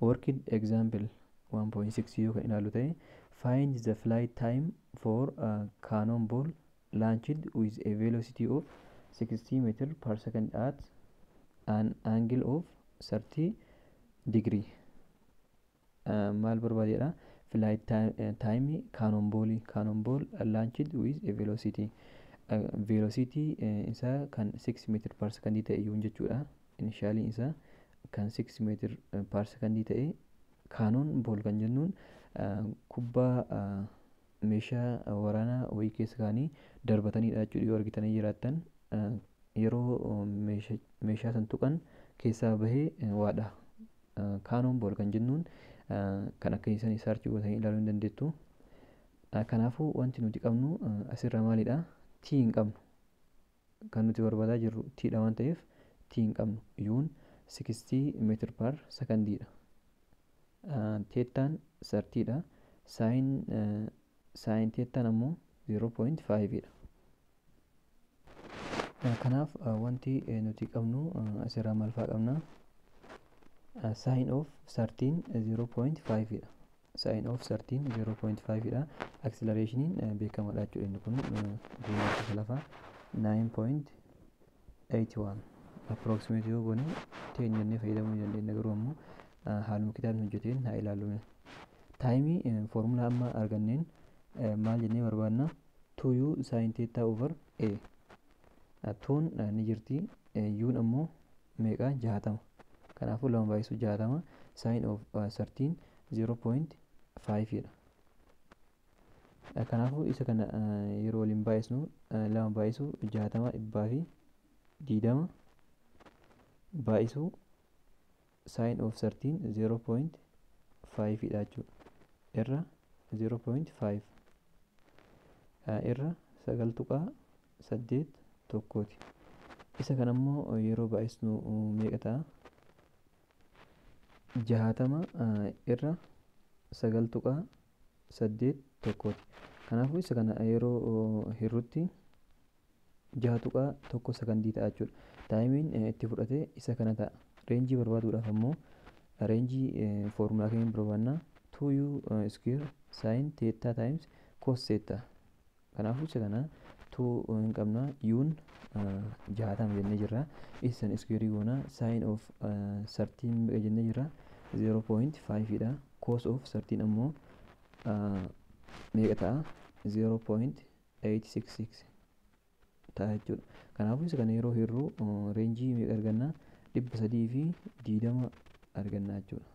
S1: Worked example 1.6 yoo kan ilaallu ta'e, find the flight time for a cannonball launched with a velocity of 60 meter per second at an angle of 30 degree. Maal barbaadeedha? Flight time cannonball, cannonball launched with a velocity, velocity isaa kan 6 meter per second ta'e iyyuu jechuudha. Initially isaa kan 6 meter per second ta'e. Cannon ball kan jennuun kubbaa meeshaa waraanaa wayii keessa kaanii darbatanidha jechuudha. Yoo argitanii jiraattan, yeroo meeshaa san tuqan keessaa bahee waadha. Cannon ball kan jennuun kan akka isaan search gootanii ilaaluu hin dandeettu. Kanaafuu wanti nuti qabnu asirra maalidha? T hin qabnu. Kan nuti barbaadaa jirru T dha waan ta'eef, T hin qabnu. Uun 60 meter per secondiidha. Thetaan 30dha. Sine thetaan ammoo 0.5 dha. Kanaaf wanti nuti qabnu asirraa maal fa'aa qabna? Sine of 13 0.5 dha. Sine of 13 0.5 dha. Accelerationiin beekamaadha jechuudha. Inni kun guutummaa lafaa 9.81 approximate yoo goone 10 jennee fayyadamuu ni dandeenya, garuu ammoo haaluma kitaabni hojjeteen haa ilaallu. Timeii foormulaa amma arganneen maal jennee barbaadna? 2u sin theta over a. Tuun ni jirti, uun ammoo meeqa? 60. Kanaafuu lama baay'isuu 60 sine of 13 0.5 dha. Kanaafuu isa kana yeroo waliin baay'isnu, lama baay'isuu 60 120 baay'isuu sine of 13 0.5 dha jechuudha. Irra 0.5 irra 9.81ti. Isa kana immoo yeroo baay'isnu meeqa ta'a? 60 irra 9.81ti. Kanaafuu isa kana yeroo hirrutti 6.1 sakandii ta'a jechuudha. Timeiin itti fudhate isa kana ta'a. Rangeii barbaaduudhaaf ammoo rangeii foormulaa kamiin barbaadna? 2u square sin theta times cos theta. Kanaafuu isa kana 2 hin qabna, uun 60 jennee jirra. Isa san square goona. Sin of 13 meeqa jennee jirra? 0.5 dha. Cos of 13 ammoo meeqa ta'a? 0.866 ta'a jechuudha. Kanaafuu isa kana yeroo hirru rangeii meeqa arganna? 320 arganna jechuudha.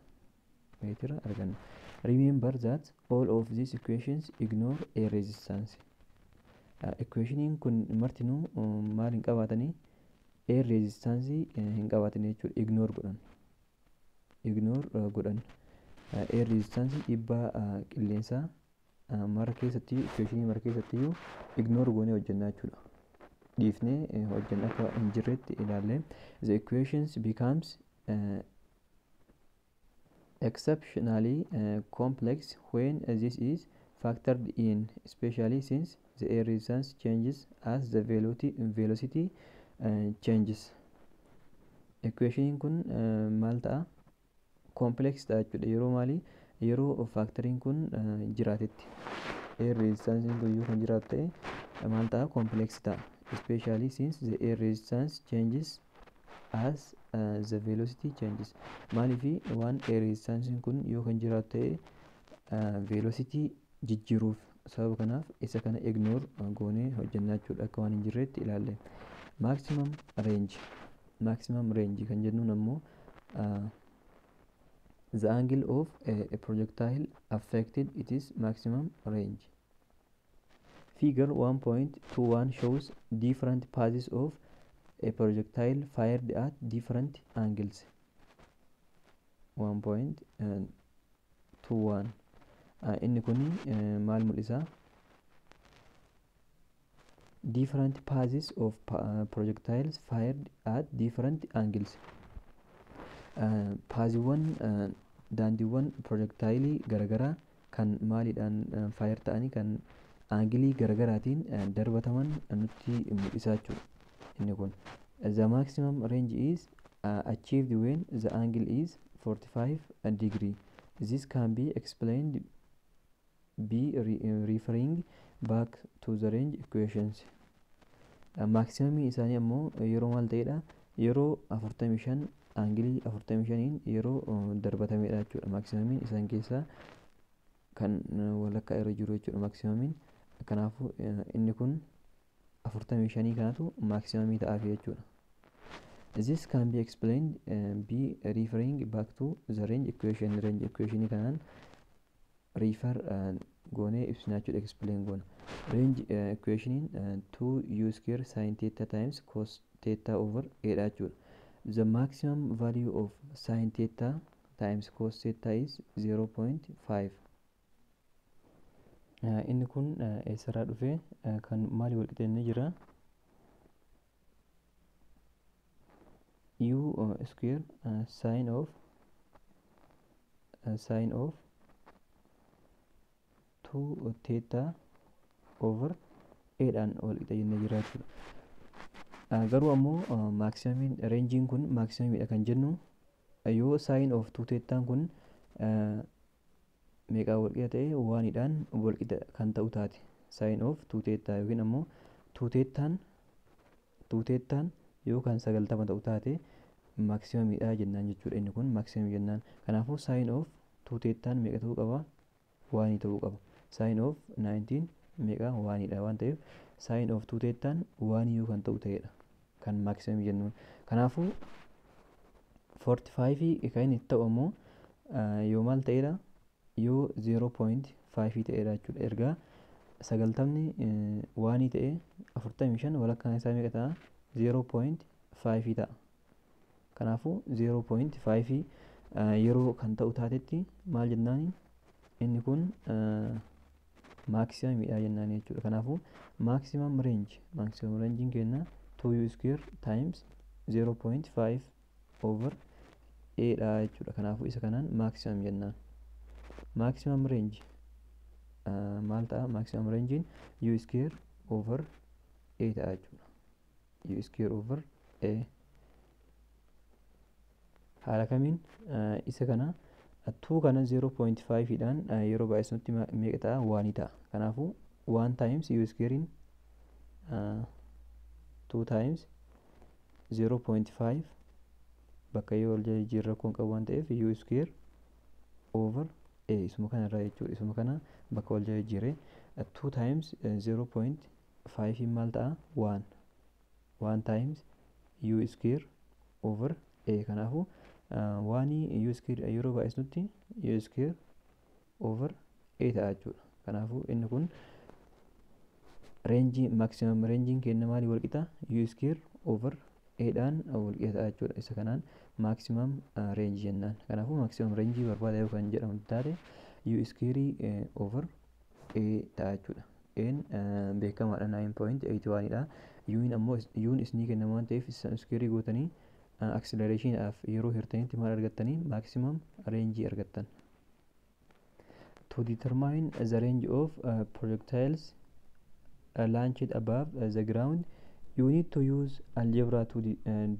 S1: Meetira arganna. Remember that all of these equations ignore air resistance. Equationiin kun martinuu maal hin qabaatanii? Air resistance hin qabaatanii jechuudha. Ignore godhan. Ignore godhan. Air resistance dhiibbaa qilleensaa mara keessatti equationii mara keessattiyyuu ignore goonee hojjennaa jechuudha. Dhiifnee hojjenna akka hin jirretti ilaalle. The equations becomes exceptionally complex when this is factored in, especially since the air resistance changes as the velocity changes. Equationiin kun maal ta'a? Complex ta'a jechuudha. Yeroo maali? Yeroo factoriin kun jiraatetti. Air resistance kun yoo kan jiraatu ta'e maal ta'a? Complex ta'a. Especially since the air resistance changes as the velocity changes. Maaliifi waan air resistance kun yoo kan jiraatu ta'e velocity jijjiiruuf, sababa kanaaf isa kana ignore goonee hojjennaa jechuudha, akka waan hin jirreetti ilaalle. Maximum range. Maximum range kan jennuun ammoo the angle of a projectile affected its maximum range. Figure 1.21 shows different paths of a projectile fired at different angles. 1.21 inni kun maal mul'isa? Different paths of projectiles fired at different angles. Pathiiwwan, daandiiwwan projectile garagaraa kan maaliidhaan fire ta'anii kan angle garagaraatiin darbataman nutti mul'isa jechuudha. Inni kun the maximum range is achieved when the angle is 45 degree. This can be explained by referring back to the range equations. Maximumii isaanii ammoo yeroo maal ta'edha? Yeroo 45, angle 45 yeroo darbatamedha jechuudha. Maximumiin isaan keessaa kan walakkaa irra jiru jechuudha maximumiin. Kanaafuu inni kun 45 kanatu maximumii ta'aaf jechuudha. This can be explained by referring back to the range equation. Range equation kanaan refer goonee ibsina jechuudha, explain goona. Range equationiin 2 u square sin theta times cos theta over a dha jechuudha. The maximum value of sin theta times cos theta is 0.5. Inni kun eessarraa dhufe? Kan maali wal qixeennee jira? U square sin of 2 theta over a dhaan wal qixa jennee jira jechuudha. Garuu ammoo maximumiin rangeiin kun maximumiidha kan jennu yoo sin of 2 thetaan kun meeqaa wal qixa ta'e, oneiidhaan wal qixa kan ta'u taate, sin of 2 theta yookiin ammoo 2 thetaan yoo kan 90 ta'u taate maximumiidha jennaan jechuudha. Inni kun maximum jennaan. Kanaafuu sin of 2 thetaan meeqa ta'uu qaba? One ta'uu qaba. Sin of 19 meeqa? Oneiidha waan ta'eef sin of 2 thetaan one yoo kan ta'u ta'edha kan maximum jennuun. Kanaafuu 45 kan inni ta'u ammoo yoo maal ta'edha? Yoo 0.5 ta'edha jechuudha. Ergaa 90 one ta'e, 45 walakkaan isaa meeqa ta'a? 0.5 ta'a. Kanaafuu 0.5 yeroo kan ta'u taatetti maal jennaani? Inni kun maximumiidha jennaan jechuudha. Kanaafuu maximum rangeiin keenya 2u square times 0.5 over a dha jechuudha. Kanaafuu isa kanaan maximum jennaan. Maximum range maal ta'a? Maximum rangeiin u square over a ta'a jechuudha. U square over a haala kamiin? Isa kana 2 kana 0.5 dhaan yeroo baay'isnutti meeqa ta'a? One ta'a. Kanaafuu 1 times u squarein 2 times 0.5, bakka yoo wal jijjiirra rakkoon qabu waan ta'eef, u square over a isuma kana irraa jechuudha. Isuma kana bakka wal jijjiirre 2 times 0.5 maal ta'a? 1 1 times u square over a. Kanaafuu one u square yeroo baay'isnutti u square over a ta'a jechuudha. Kanaafuu inni kun range, maximum rangeiin keenya maalii wal qixa? U square over A dhaan wal qixa ta'a jechuudha. Isa kanaan maximum range jennaan. Kanaafuu maximum range barbaada yoo kan jedhamu taate u square over a ta'a jechuudha. A'n beekamaadha 9.81 dha. U'n ammoo u'n isinii kennama waan ta'eef isaan square gootanii acceleration dhaaf yeroo hirtanitti maal argattanii maximum range argattan. To determine the range of projectiles launched above the ground, you need to use algebra to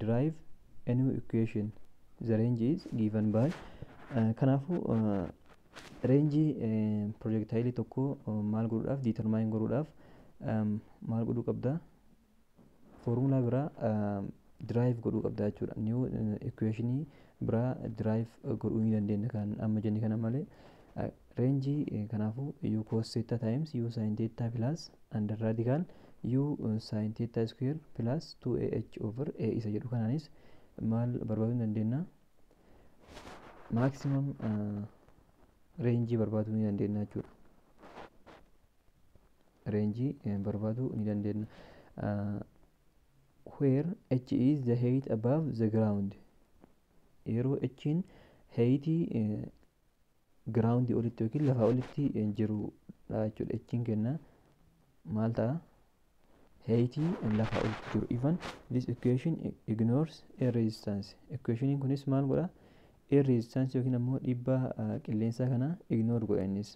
S1: derive a new equation. The range is given by kanaafuu range projectile tokko maal godhuudhaaf determine godhuudhaaf maal godhuu qabda? Formula biraa derive godhuu qabda jechuudha. New equationii biraa derive godhuu ni dandeenya kan amma jenne kana malee. Range kanaafuu u cos theta times u sin theta plus under radical u sin theta square plus 2ah over a isa jedhu kanaanis maal barbaaduu ni dandeenya? Maximum range barbaaduu ni dandeenya jechuudha. Range barbaaduu ni dandeenya. Where h is the height above the ground. Yeroo h'n height ground olitti yookiin lafaa olitti jirudha jechuudha. H'n kenna maal ta'a? Height lafaa olitti jiru. Even this equation ignores air resistance. Equationiin kunis maal godha? Air resistance yookiin ammoo dhiibbaa qilleensaa kana ignore godha innis.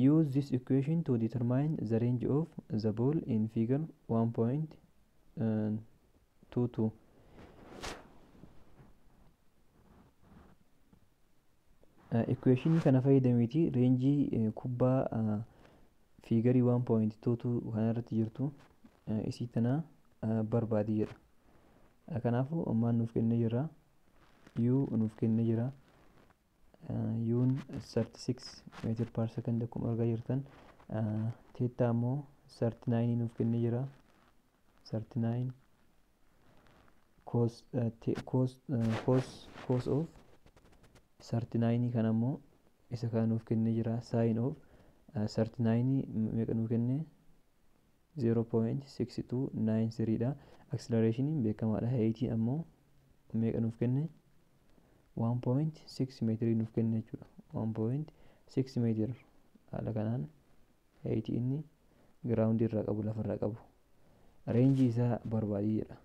S1: Use this equation to determine the range of the ball in figure 1.22. Equation kana fayyadamiiti reenjii kubbaa fiigarii 1.22 kana irratti jirtu isii tana barbaadi jedha. Kanaafuu maal nuuf kennee jira? U nuuf kennee jira. U'n 36 meter per second akkuma argaa jirtan. Theta ammoo 39 nuuf kennee jira. 39 cos of 39 kan ammoo isa kana nuuf kennee jira. Sin of 39 meeqa nuuf kenne? 0.6293 dha. Acceleration beekamaadha. Height ammoo meeqa nuuf kenne? 1.6 meetirii nuuf kenne jechuudha. 1.6 meetir haala kanaan height inni ground irraa qabu lafarraa qabu. Range isaa barbaadi jedha.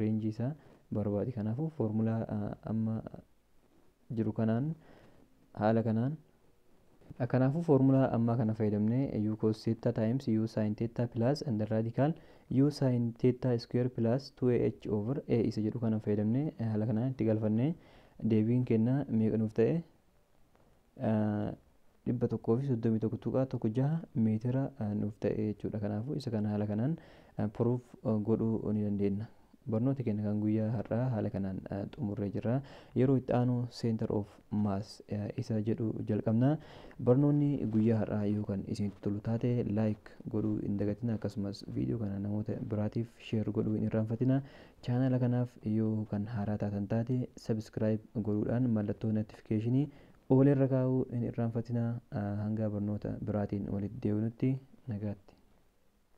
S1: Range isaa barbaadi. Kanaafuu foormulaa amma jiru kanaan haala kanaan kanaafuu foormulaa ammaa kana fayyadamnee u cos theta times u sin theta plus under radical u sin theta square plus 2ah over a isa jedhu kana fayyadamnee haala kanaan itti galfannee deebiin kenna meeqa nuuf ta'e? 131.16 meetira nuuf ta'e jechuudha. Kanaafuu isa kana haala kanaan proof godhuu ni dandeenya. Barnoota keenya kan guyyaa har'aa haala kanaan xumurree jirra. Yeroo itti aanu center of mass isa jedhu jalqabna. Barnoonni guyyaa har'aa yoo kan isinitti tolu taate like godhuu hin dagatina. Akkasumas viidiyoo kana namoota biraatiif share godhuu hin irraanfatina. Chaanala kanaaf yoo kan haaraa taatan taate subscribe godhuudhaan mallattoo notificationii all irra kaa'uu hin irraanfatina. Hanga barnoota biraatiin walitti deebinutti nagaatti.